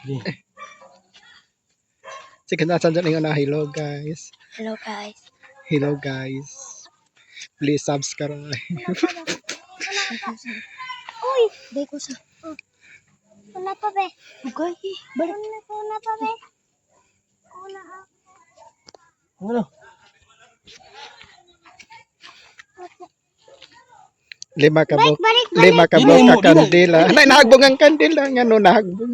Sige. Sige na, saan dyan na, hello guys. Hello guys. Hello guys. Please subscribe. Uy! Day ko sa. Una pa be. Okay. Balik. Una pa be. Una ah. Ano? Lima ka Balik, buk. balik, balik. Lima ka Dili buka mo, dili. kandila. Nay, nahagbong ang kandila. Ngano nahagbong?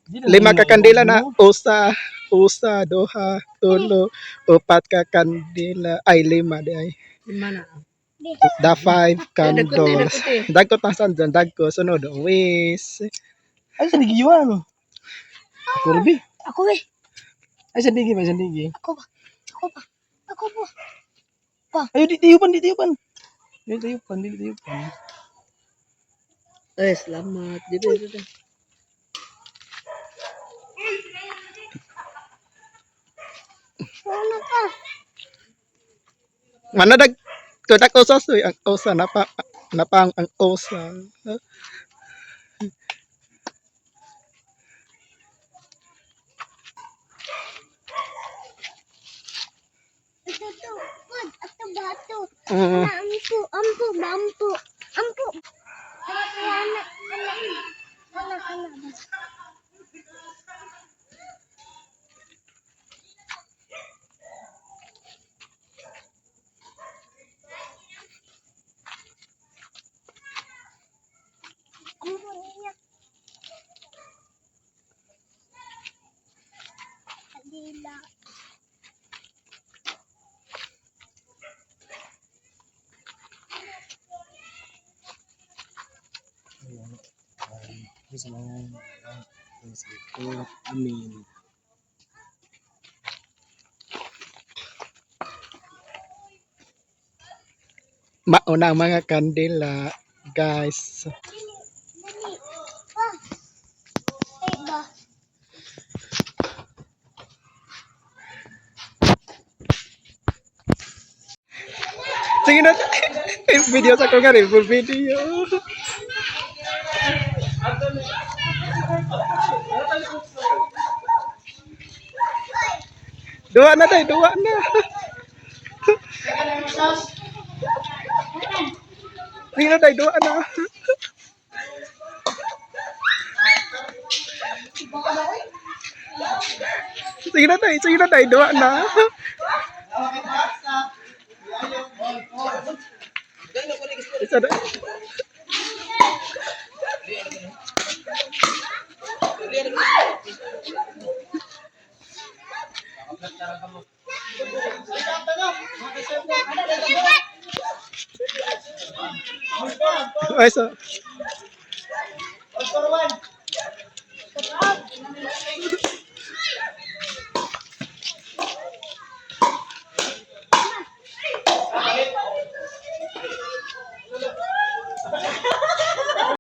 Di na Lima mo ka kandila na mo. usa, usa, duha, tulo, upat ka kandila. Ay, lima di ay. Lima na. The five candles. Dagko, Dagko ta saan dyan, dagko sunod. Wis. Ay, sa digi yun. Ako rabi. Ako be. Ay, sa digi ba? Sa digi. Ako ba? Ako ba? Ako po. Ay, di tiyupan, di tiyupan. Di tiyupan, di tiyupan. Eh, salamat. Dito, dito. Una pa. Mana dag tudak usa soy ang usa napa napang ang usa. Ito to. Pud. Ato ba ato? Mm. Ana ampo. Ampo ba ampo? Ampo. Ana ana ana ana ana ba? Ampo niya. Kadila. Sa mga sa likod, amin. Mauna ang mga kandila, guys. Dali, dali. Pa. Ay ba? Sige na. Video sa ko nga rin, full video. Duwa na tayo, duwa na. Sige na tayo, duwa na. Sige na tayo, duwa na. Isa na. Ay, so.